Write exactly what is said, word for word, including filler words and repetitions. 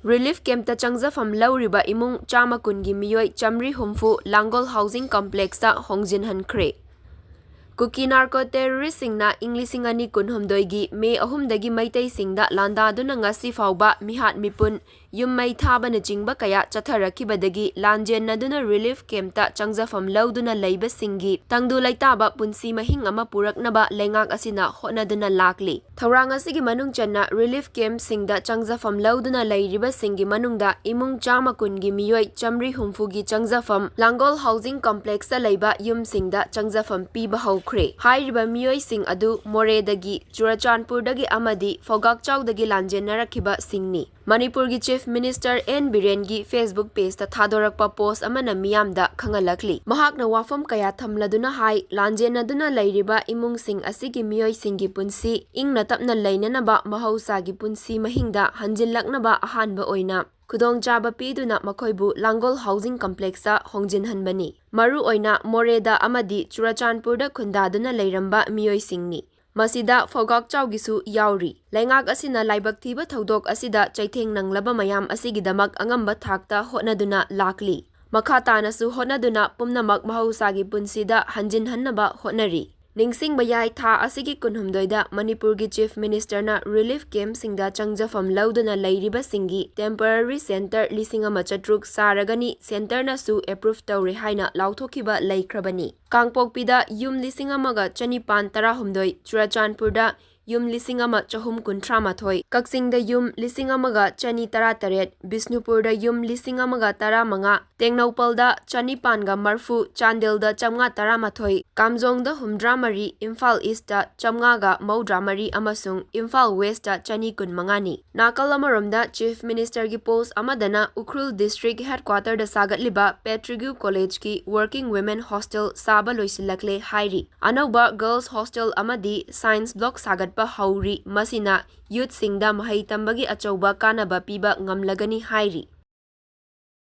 Relief campꯇ ꯆꯪꯖꯐꯝ ꯂꯧꯔꯤꯕ ꯏꯃꯨꯡ ꯆꯥꯝꯃ ꯀꯨꯟꯒꯤ ꯃꯤꯑꯣꯏ ꯆꯥꯃꯔꯤ ꯍꯨꯝꯐꯨ ꯂꯥꯡꯒꯣꯜ housing complexꯇ ꯍꯣꯡꯖꯤꯟꯍꯟꯈ꯭ꯔꯦ꯫ ꯀꯨꯀꯤ narco terroristꯁꯤꯡꯅ ꯏꯪ ꯂꯤꯁꯤꯡ ꯑꯅꯤ ꯀꯨꯟꯍꯨꯝꯗꯣꯏꯒꯤ ꯃꯦ ꯑꯍꯨꯝꯗꯒꯤ ꯃꯩꯇꯩꯁꯤꯡꯗ ꯂꯥꯟꯗꯥꯗꯨꯅ ꯉꯁꯤ ꯐꯥꯎꯕ ꯃꯤꯍꯥꯠ ꯃꯤꯄꯨꯟ, ꯌꯨꯝ ꯃꯩ ꯊꯥꯕꯅꯆꯤꯡꯕ ꯀꯌꯥ ꯆꯠꯊꯔꯛꯈꯤꯕꯗꯒꯤ ꯂꯥꯟꯖꯦꯟꯅꯗꯨꯅ relief campꯇ ꯆꯪꯖꯐꯝ ꯂꯧꯗꯨꯅ ꯂꯩꯕꯁꯤꯡꯒꯤ ꯇꯪꯗꯨ ꯂꯩꯇꯥꯕ ꯄꯨꯟꯁꯤ ꯃꯍꯤꯡ ꯑꯃ ꯄꯨꯔꯛꯅꯕ ꯂꯩꯉꯥꯛ ꯑꯁꯤꯅ ꯍꯣꯠꯅꯗꯨꯅ ꯂꯥꯛꯂꯤ꯫ ꯊꯧꯔꯥꯡ ꯑꯁꯤꯒꯤ ꯃꯅꯨꯡ ꯆꯟꯅ relief campꯁꯤꯡꯗ ꯆꯪꯖꯐꯝ ꯂꯧꯗꯨꯅ ꯂꯩꯔꯤꯕꯁꯤꯡꯒꯤ ꯃꯅꯨꯡꯗ ꯏꯃꯨꯡ ꯆꯥꯝꯃ ꯀꯨꯟꯒꯤ ꯃꯤꯑꯣꯏ ꯆꯥꯃꯔꯤ ꯍꯨꯝꯐꯨꯒꯤ ꯆꯪꯖꯐꯝ ꯂꯥꯡꯒꯣꯜ housing complexꯇ ꯂꯩꯕ ꯌꯨꯝꯁꯤꯡꯗ ꯆꯪꯖꯐꯝ ꯄꯤꯕ ꯍꯧꯈ꯭ꯔꯦ꯫ ꯍꯥꯏꯔꯤꯕ ꯃꯤꯑꯣꯏꯁꯤꯡ ꯑꯗꯨ ꯃꯣꯔꯦꯗꯒꯤ, ꯆꯨꯔꯆꯥꯟꯄꯨꯔꯗꯒꯤ ꯑꯃꯗꯤ ꯐꯧꯒꯥꯛꯆꯥꯎꯗꯒꯤ ꯂꯥꯟꯖꯦꯟꯅꯔꯛꯈꯤꯕꯁꯤꯡꯅꯤ꯫ ꯃꯅꯤꯄꯨꯔꯒꯤ Chief Minister ꯑꯦꯟ ꯕꯤꯔꯦꯟꯒꯤ Facebook pageꯇ ꯊꯥꯗꯣꯔꯛꯄ post ꯑꯃꯅ ꯃꯤꯌꯥꯝꯗ ꯈꯪꯍꯜꯂꯛꯂꯤ꯫ ꯃꯍꯥꯛꯅ ꯋꯥꯐꯝ ꯀꯌꯥ ꯊꯝꯂꯗꯨꯅ ꯍꯥꯏ, ꯂꯥꯟꯖꯦꯟꯅꯗꯨꯅ ꯂꯩꯔꯤꯕ ꯏꯃꯨꯡꯁꯤꯡ ꯑꯁꯤꯒꯤ ꯃꯤꯑꯣꯏꯁꯤꯡꯒꯤ ꯄꯨꯟꯁꯤ ꯏꯪꯅ ꯇꯞꯅ ꯂꯩꯅꯅꯕ ꯃꯍꯧꯁꯥꯒꯤ ꯄꯨꯟꯁꯤ ꯃꯍꯤꯡꯗ ꯍꯟꯖꯤꯜꯂꯛꯅꯕ ꯑꯍꯥꯟꯕ ꯑꯣꯏꯅ ꯈꯨꯗꯣꯡꯆꯥꯕ ꯄꯤꯗꯨꯅ ꯃꯈꯣꯏꯕꯨ ꯂꯥꯡꯒꯣꯜ housing complexꯇ ꯍꯣꯡꯖꯤꯟꯍꯟꯕꯅꯤ꯫ ꯃꯔꯨꯑꯣꯏꯅ ꯃꯣꯔꯦꯗ ꯑꯃꯗꯤ ꯆꯨꯔꯆꯥꯟꯄꯨꯔꯗ ꯈꯨꯟꯗꯥꯗꯨꯅ ꯂꯩꯔꯝꯕ ꯃꯤꯑꯣꯏꯁꯤꯡꯅꯤ꯫ ꯃꯁꯤꯗ ꯐꯧꯒꯥꯛꯆꯥꯎꯒꯤꯁꯨ ꯌꯥꯎꯔꯤ꯫ ꯂꯩꯉꯥꯛ ꯑꯁꯤꯅ ꯂꯥꯏꯕꯛ ꯊꯤꯕ ꯊꯧꯗꯣꯛ ꯑꯁꯤꯗ ꯆꯩꯊꯦꯡ ꯅꯪꯂꯕ ꯃꯌꯥꯝ ꯑꯁꯤꯒꯤꯗꯃꯛ ꯑꯉꯝꯕ ꯊꯥꯛꯇ ꯍꯣꯠꯅꯗꯨꯅ ꯂꯥꯛꯂꯤ꯫ ꯃꯈꯥ ꯇꯥꯅꯁꯨ ꯍꯣꯠꯅꯗꯨꯅ ꯄꯨꯝꯅꯃꯛ ꯃꯍꯧꯁꯥꯒꯤ ꯄꯨꯟꯁꯤꯗ ꯍꯟꯖꯤꯟꯍꯟꯅꯕ ꯍꯣꯠꯅꯔꯤ꯫ ꯅꯤꯡꯁꯤꯡꯕ ꯌꯥꯏ, ꯊꯥ ꯑꯁꯤꯒꯤ ꯀꯨꯟꯍꯨꯝꯗꯣꯏꯗ ꯃꯅꯤꯄꯨꯔꯒꯤ Chief Ministerꯅ relief campꯁꯤꯡꯗ ꯆꯪꯖꯐꯝ ꯂꯧꯗꯨꯅ ꯂꯩꯔꯤꯕꯁꯤꯡꯒꯤ temporary centre ꯂꯤꯁꯤꯡ ꯑꯃ ꯆꯥꯇ꯭ꯔꯨꯛ ꯁꯥꯔꯒꯅꯤ, centreꯅꯁꯨ approve ꯇꯧꯔꯦ ꯍꯥꯏꯅ ꯂꯥꯎꯊꯣꯛꯈꯤꯕ ꯂꯩꯈ꯭ꯔꯕꯅꯤ꯫ ꯀꯥꯡꯄꯣꯛꯄꯤꯗ ꯌꯨꯝ ꯂꯤꯁꯤꯡ ꯑꯃꯒ ꯆꯅꯤꯄꯥꯟ ꯇꯔꯥꯍꯨꯝꯗꯣꯏ, ꯆꯨꯔꯆꯥꯟꯄꯨꯔꯗ ꯌꯨꯝ ꯂꯤꯁꯤꯡ ꯑꯃ ꯆꯍꯨꯝ ꯀꯨꯟꯊ꯭ꯔꯥ ꯃꯥꯊꯣꯏ, ꯀꯛꯆꯤꯡꯗ ꯌꯨꯝ ꯂꯤꯁꯤꯡ ꯑꯃꯒ ꯆꯅꯤ ꯇꯔꯥ ꯇꯔꯦꯠ, ꯕꯤꯁꯅꯨꯄꯨꯔꯗ ꯌꯨꯝ ꯂꯤꯁꯤꯡ ꯑꯃꯒ ꯇꯔꯥ ꯃꯉꯥ, ꯇꯦꯡꯅꯧꯄꯜꯗ ꯆꯅꯤꯄꯥꯟꯒ ꯃꯔꯐꯨ, ꯆꯥꯟꯗꯦꯜꯗ ꯆꯥꯝꯃꯉꯥ ꯇꯔꯥꯃꯥꯊꯣꯏ, ꯀꯥꯝꯖꯣꯡꯗ ꯍꯨꯝꯗ꯭ꯔꯥ ꯃꯔꯤ, ꯏꯝꯐꯥꯜ Eastꯇ ꯆꯥꯝꯃꯉꯥꯒ ꯃꯧꯗ꯭ꯔꯥ ꯃꯔꯤ ꯑꯃꯁꯨꯡ ꯏꯝꯐꯥꯜ Westꯇ ꯆꯅꯤ ꯀꯨꯟꯃꯉꯥꯅꯤ꯫ ꯅꯥꯀꯜ ꯑꯃꯔꯣꯝꯗ, Chief Ministerꯒꯤ post ꯑꯃꯗꯅ Ukhrul District Headquarterꯗ ꯁꯥꯒꯠꯂꯤꯕ Pettigrew Collegeꯀꯤ Working Women Hostel ꯁꯥꯕ ꯂꯣꯏꯁꯤꯜꯂꯛꯂꯦ ꯍꯥꯏꯔꯤ꯫ ꯑꯅꯧꯕ Girls Hostel ꯑꯃꯗꯤ Science Block ꯁꯥꯒꯠꯄ ꯍꯧꯔꯤ, ꯃꯁꯤꯅ youthꯁꯤꯡꯗ ꯃꯍꯩ ꯇꯝꯕꯒꯤ ꯑꯆꯧꯕ ꯀꯥꯟꯅꯕ ꯄꯤꯕ ꯉꯝꯂꯒꯅꯤ ꯍꯥꯏꯔꯤ꯫